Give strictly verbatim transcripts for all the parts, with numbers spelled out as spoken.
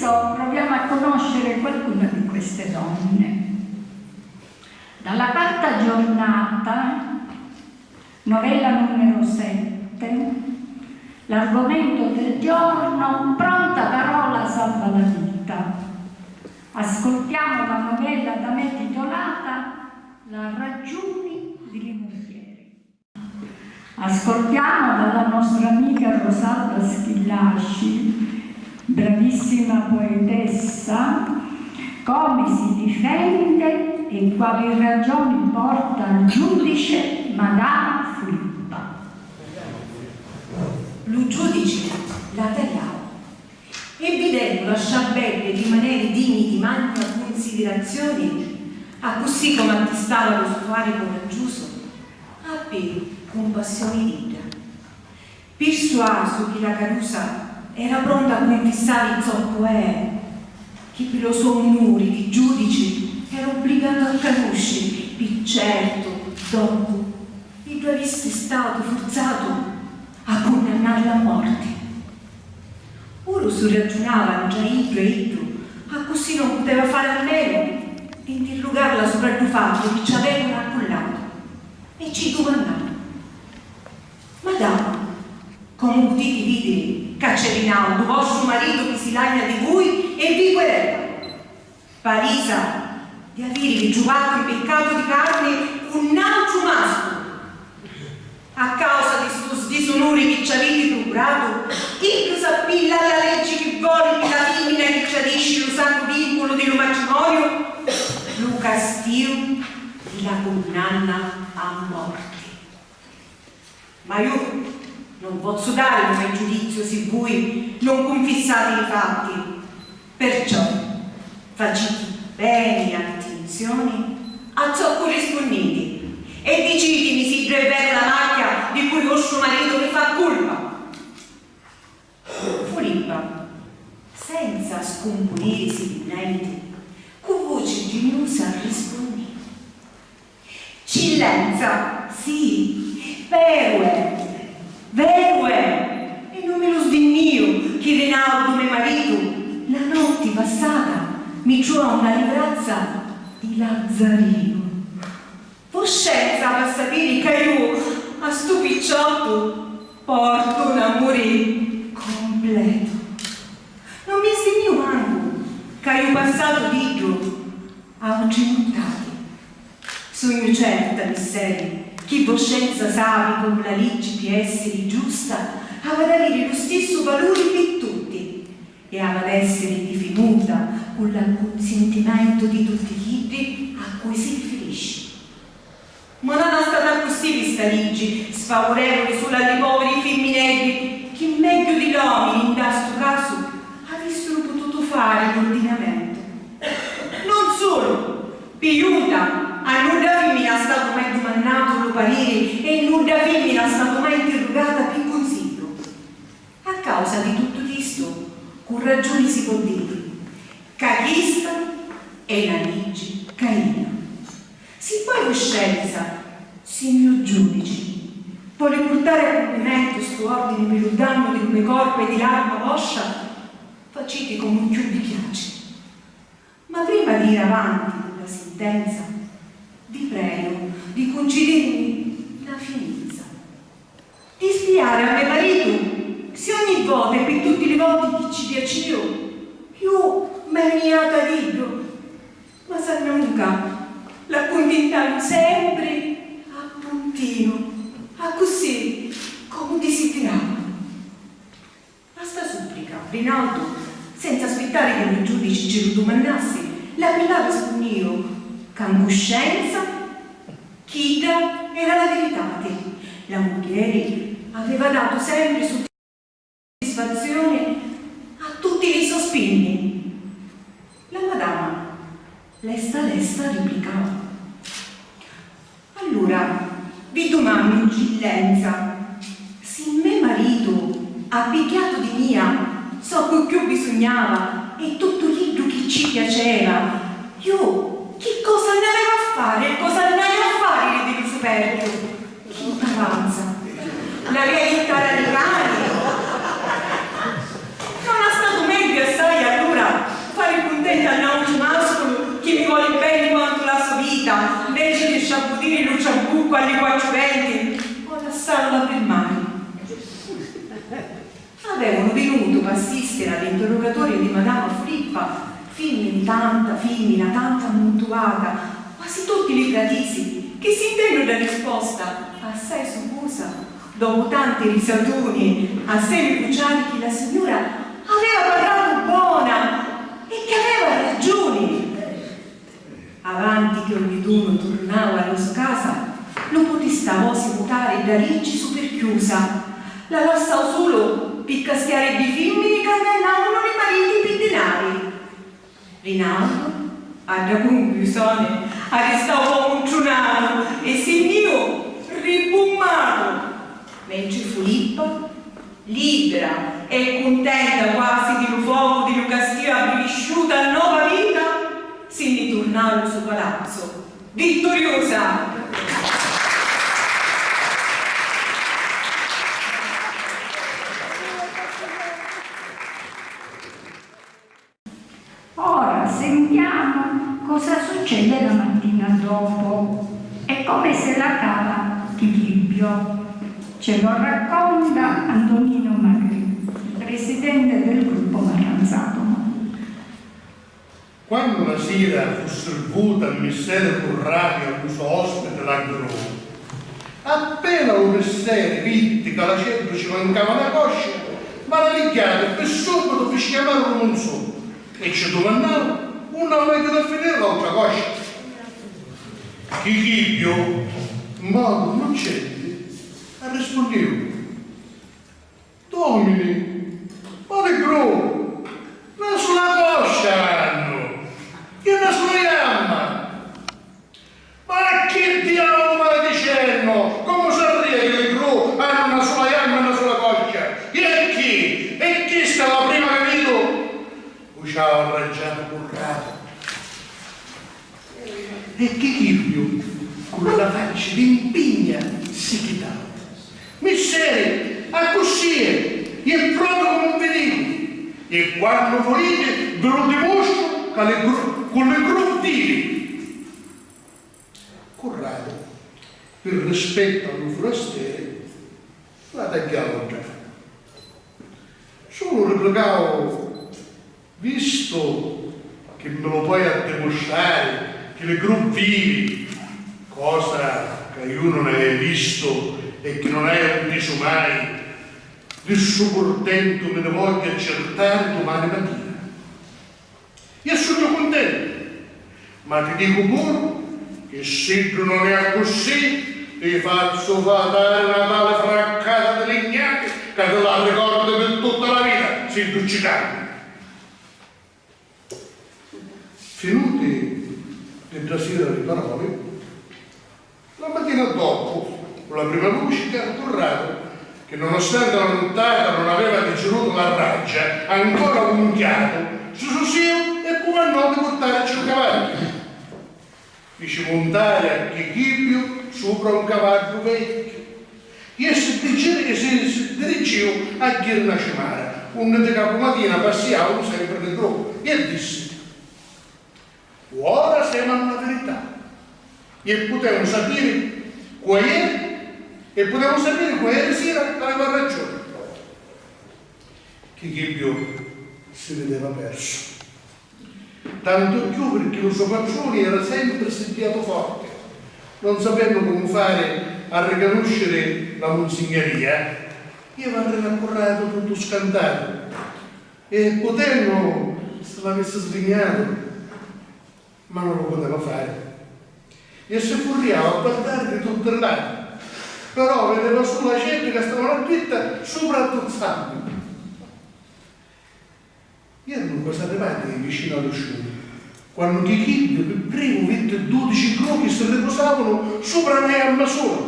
Proviamo a conoscere qualcuna di queste donne. Dalla quarta giornata, novella numero sette, l'argomento del giorno: pronta parola salva la vita. Ascoltiamo la novella da me titolata La ragiuni di li mugghieri. Ascoltiamo dalla nostra amica Rosalba Schillaci, bravissima poetessa, come si difende e quali ragioni porta al giudice Madama Filippa. Lu giudici la taliau e, vidennula scià bedda e di maneri digni di magna cunsidirazioni, accussì comu attistava lu so fari curaggiusu, appi cumpassioni d'idda. Pirsuasu chi la carusa era pronta a cunfissari zoccu è, chi pi lu so unuri di giudici era ubbligatu a canusciri, pi certu, doppu, iddu avissi statu furzatu a cunnannarla a morti. Puru surraggiunava ntra iddu e iddu, accussì non puteva fari a menu di ntirrugarla supra ddu fattu chi ci avevanu accullatu, e ci dumannau: Madama, comu putiti vidiri ca c'è Rinaldu, vostru maritu, chi si lagna di vui e vi querela? Palisa di avirivi truvatu in piccatu di carni cu n'autru masculu. A causa di stu sdisunuri chi ci aviti prucuratu, iddu s'appilla a la leggi chi voli pi la fimmina chi tradisci lu sacru vinculu di lu matrimoniu lu castigu di la cunnanna a morti. Ma iu non pozzu dari lu me giudiziu si vui non cunfissati li fatti. Perciò faciti beni attinzioni a zoccu rispunniti e dicitimi si iddu è veru la macchia di cui vostru maritu mi fa culpa. Fulippa, senza scumpunirisi di nenti, cu vuci ginniusa rispunnì: Cillenza, sì, veru è, veru è, e non mi lu sdinnìu chi Rinaldu, me maritu, la notti passata mi truò nna li vrazza di Lazzarinu. Voscenza av'a sapiri ca iu a stu picciottu portu n'amuri completu. Non mi sdinnìu mancu ca iu passatu d'iddu autri nuttati. Sugnu certa, misseri, chi Voscenza sapi comu la liggi pi essiri giusta av'a d'aviri lu stissu valuri pi tutti e av'a d'essiri difinuta cu l'accunsintimentu di tutti chiddi a cui si rifirisci. Ma non ha statu accussì pi sta liggi, sfavurevuli sulu a li poviri fimmineddi, chi megghiu di l'omini, nda stu casu, avissiru pututu fari l'urdinamentu. Non sulu, pi junta, a nudda fimmina ha statu mai dumannatu lu pariri e nudda fimmina ha statu mai ntirrugata pi cunsigghiu. A causa di tuttu chistu, cu ragiuni si pò diri ca chista è na liggi caina. Si poi Vuscenza, signur giudici, voli purtari a cumpimentu stu ordini pi lu dannu di lu me corpu e di l'arma voscia, faciti comu cchiù vi piaci. Ma prima di iri avanti cu la sintenza, vi pregu di cuncidirimi na fininza. Di spiari a me maritu si ogni vota e pi tutti li voti chi ci piacìu, iu m'haiu niatu ad iddu, ma sannunca l'accuntintaru sempri a puntinu, accussì comu disidirava. A sta supplica, Rinaldu, senza aspittari chi lu giudici ci lu dumannassi, la pillà rispunnìu ca 'n cuscenza chidda era la viritati, la mugghieri aveva datu sempri suddisfazzioni a tutti li so spinni. La madama, lesta lesta, riplicau: Allura, vi dumannu, Cillenza, si me maritu ha pigghiatu di mia zoccu cchiù bisugnava e tuttu chiddu chi ci piaceva, iu chi cosa nn'aveva a fari e cosa nn'haiu a fari di lu superchiu? Chi parranza! L'avia jittari a li cani! Non ha statu megghiu assai allura lu ciabbuccu a li quattru venti o lassarla pi mari. Avevanu vinutu p'assistiri a l'interrogatorio di madama Filippa fimmini tanta, fimmina tanta ammuntuvata, quasi tutti li fratisi, chi sintennu dda risposta assai sucusa, dopu tanti risatuni assai mi cuciari chi la signura aveva parratu bona e chi aveva ragiuni. Avanti chi ognidunu turnau a la so casa, lu putista vosi mutari dda liggi supirchiusa, la lassau sulu pi castiari ddi fimmini ca ngannaunu li mariti pi dinari. Rinaldu, a dda cunclusioni, arristau comu ntrunatu e si nni iu ribummatu, mentri Fulippa, libra e cuntenta quasi di lu focu di lu castiu abbrivisciutu a nova vita, si nni turnau a lu so palazzu, vitturiusa! Ora sentiamo cosa succede la mattina dopo e come se la cava Chichibbio. Ce lo racconta Antonino Magri, presidente del gruppo Marranzatomo. Quannu la sira fu sirvuta a misseri Curratu e a lu so ospiti la gru, appena lu misseri vitti ca l'aceddu ci mancava na coscia, malavigghiatu pi subitu fici chiamari lu munzunu e ci dumannau unni aviti da finiri l'autra coscia. Chichiddiu, modu nuccenti, arrispunniu. Domini, ma li gru na sula coscia hannu, chi na sula jamma! Ma chi diavulu vai dicennu? Comu sarria chi li gru hannu na sula jamma e na sula coscia? E chi? E chista è la prima ca vidu? Vuciau arraggiatu Curratu. E Chichiddiu, cu la facci di mpigna, si chitau. Misseri, accussì è, è propriu comu vi dicu, e quannu vuliti vi lu dimustru ca li gru, cu li gru vivi. Curratu, pi rispettu a lu furasteri, la tagghiau dda. Sulu riplicau, vistu chi mi lu poi addimustrari chi li gru vivi, cosa ca iu non aia vistu e chi non aia ntisu mai, di ssu purtentu mi ni vogghiu accirtari dumani matina. Iu sugnu cuntentu, ma ti dicu puru chi siddu non è accussì ti fazzu fatari na tali fraccata di lignati ca ti l'arricordi pi tutta la vita, siddu ci cambi. Finuti pi dda sira li paroli, la matina doppu, cu la prima luci, Curratu, chi nonostanti la nuttata non aveva digirutu la raggia, ancora cunchiatu, si susiu e cumannò di purtarici un cavaddu. Fici muntari a Chichiddiu supra un cavaddu vecchiu e si diciri, si, si diriciu a Ghirnacimara, unni di capumatina passiavanu sempri li gru, e dissi. Ora semu a la virità e putemu sapiri cu aieri e putemu sapiri cu aieri sira aveva ragiuni. Chichiddiu si videva persu, tantu cchiù pirchì lu so patruni era sempri siddiatu forti, non sapennu comu fari a ricanusciri la munzignaria, iva arrina a Curratu tuttu scantatu. E putennu, si l'avissi svignatu, ma non lu puteva fari. E si furriau a guardari di tutti lati, però videva sulu aceddi ca stavanu addritta supra a tuzzanni. Eranu quasi arrivati vicinu a lu ciumi, quannu Chichiddiu pi primu vitti dudici gru chi si ripusavanu supra na jamma sula,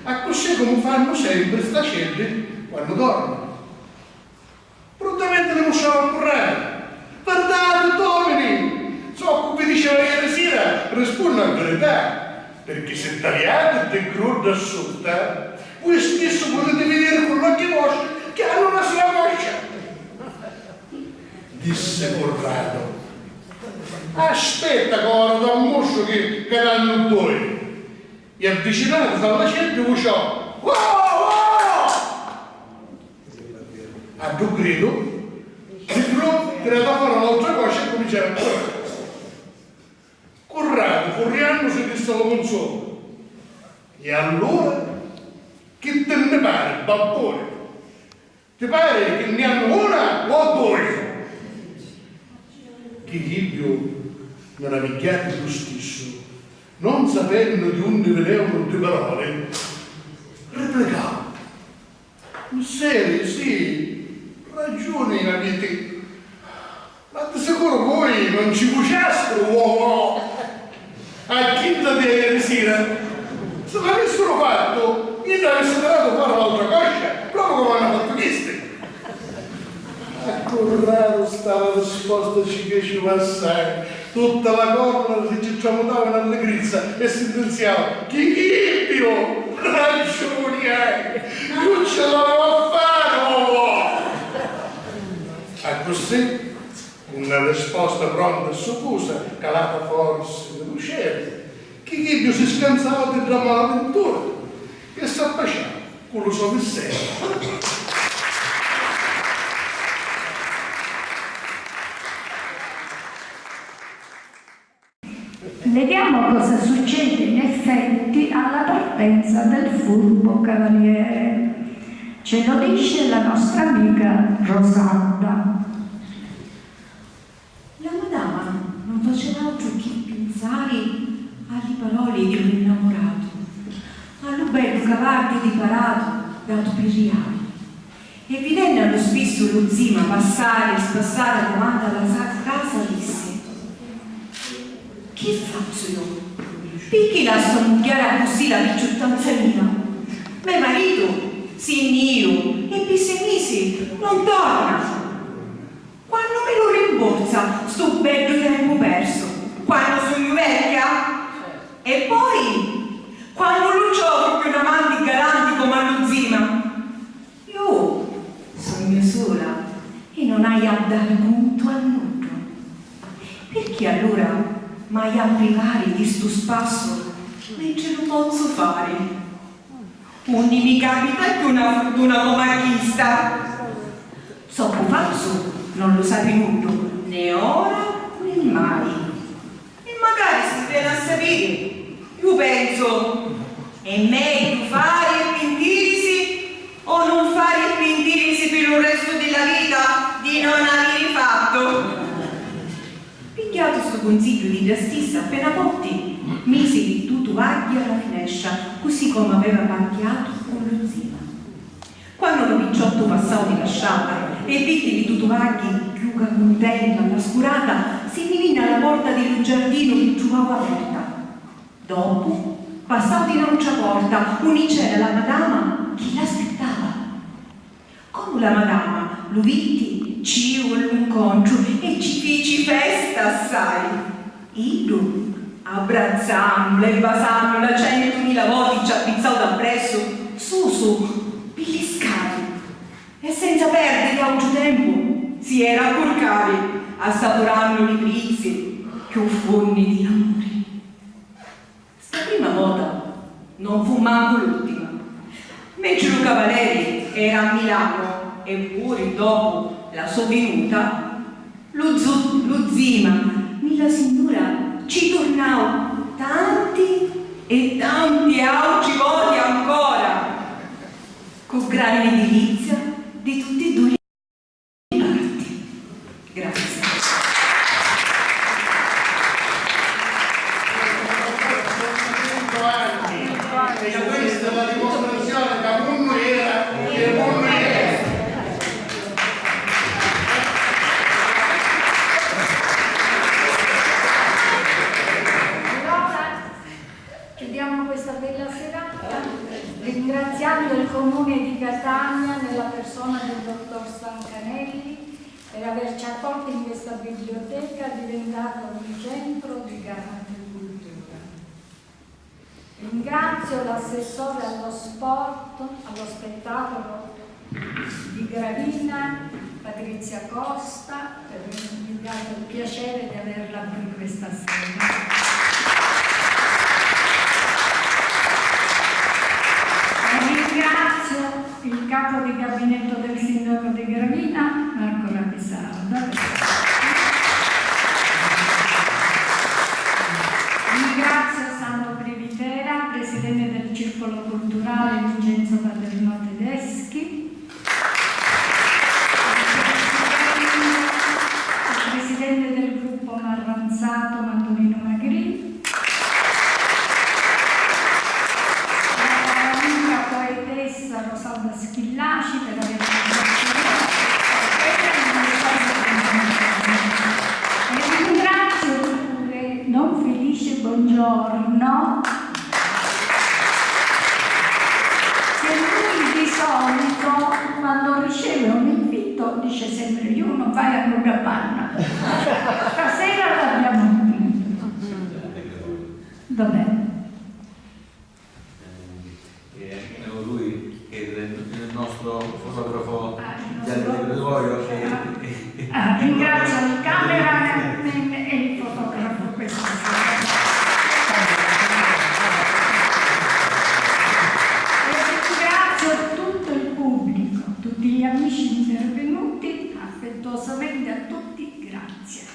accussì comu fannu sempri st'aceddi quannu dorminu. Pruntamenti li mustrau a currari. Vardati, domini! Soccu vi diceva ieri sira rispunni a virità, pirchì si taliati ddi grudda sutta, vui stissu putiti vidiri cu l'occhi vostri chi hannu na sula coscia. Dissi Curratu. Aspetta ca ora t'ammustru chi, ca n'hannu dui. E avvicinatu s'allaceddu e vuciò: "Uò! Uò!" A ddu gridu, Piddru tiratu a fora l'autra coscia e cuminciau a currari. Curratu, curriannu, si dissi a lu munzoni: "E allura, chi ti nni pari, babbuni? Ti pari chi nni hannu una o dui?" Chichiddu, maravigghiatu lu stissu, non sapennu di unni vinevanu ddi paroli, riplicau: "Musseri, sì, ragiuni aviti. Ma di sicuru vui non ci vuciastru uò uò a chidda di aieri sira? Si l'avissiru fattu, idda avissi tiratu fora l'autra coscia, propriu comu hannu fattu chisti." A curraru sta risposta ci feci passari. Tutta la corna si ci tramutava in allegrizza e sintinziau: "Chichiddu, ragiuni hai, iu ci l'aveva a fari, uò uò!" Accussì, cu na risposta pronta e sucusa, calata forsi di lu celu, Chichiddu si scansau di dda malavintura e s'appaciau cu lu so misseri. Vediamo cosa succede in effetti alla partenza del furbo cavaliere. Ce lo dice la nostra amica Rosanda. La madama non faceva altru chi pinsari a li paroli di lu nnamuratu, a lu beddu cavallu diparatu datu pi riali. E vidennu a lu spissu lu zima passari e spassari davanti a la so casa, dissi: "Chi fazzu iu? Picchì lassu a mugghiari accussì la picciuttanza mia? Me maritu si nni iu e pi sei misi non torna. Quannu mi lu rimborza stu beddu tempu persu? Quannu sugnu vecchia? E poi, quannu lu trovu cchiù n'amanti galanti comu a lu zima?" Iu sugnu sula e non haiu a dari cuntu a nuddu. Pirchì allura m'haiu a privari di stu spassu mentri lu pozzu fari? Unni mi capita cchiù na furtuna comu a chista? Zoccu fazzu non lu sapi nuddu, né ora né mai. E macari si veni a sapiri, iu pensu, è megghiu fari e pintirisi o nun fari e pintirisi pi lu restu di la vita di non aviri fattu. Pigghiatu stu cunsigghiu di dda stissa, appena potti misi li ddu tuvagghi a la finestra, cusì comu aveva pattiatu cu lu zima. Quannu lu picciottu passau di la strata e vitti li ddu tuvagghi chiuca cuntentu a la scurata, si nni vinni a la porta di lu giardinu chi truvau aperta. Dopu passau di n'autra porta, unni c'era la madama chi l'aspittava. Comu la madama lu vitti, ci iu a lu ncontru e ci fici festa assai. Iddu, abbrazzannula e vasannula centumila voti, ci appizzau d'appressu, susu, pi li scali, e senza perdiri autru tempu si era a curcari, assapurannu li prizzi cchiù funni di l'amuri. Sta prima vota non fu mancu l'ultima. Mentri lu cavaleri era a Milanu e puri dopu la so vinuta, lu zu-, lu zima ni la signura ci turnau tanti e tanti autri voti ancora, cu granni dilizia di tutti e dui. Grazie. E questa è la dimostrazione che munnu era, che munnu era. Chiudiamo questa bella serata ringraziando il Comune di Catania, nella persona del dottor Sancanelli, per averci accolti in questa biblioteca diventata un centro di grande cultura. Ringrazio l'assessore allo sport, allo spettacolo di Gravina, Patrizia Costa, per avermi dato il piacere di averla qui questa sera. Capo di gabinetto del sindaco di Gravina, Marco Rapisarda. Ringrazio Sandro Privitera, presidente del Circolo Culturale Vincenzo Paternò Tedeschi, il presidente del gruppo Marranzato Antonino Magri, la cara amica poetessa Rosalba Schillaci per avermi trattenuto e ringrazio pure don Felice Bongiorno, che lui di solito quando riceve un invito dice sempre: "Io non vai a nulla panna." Stasera l'abbiamo qui. Dov'è? Eh, e anche lui che è il nostro fotografo, ah, il nostro Gianni Gregorio, che, ah, che, che, ah, ringrazio il cameraman e il fotografo questa sera. E ringrazio tutto il pubblico, tutti gli amici intervenuti, affettuosamente a tutti, grazie.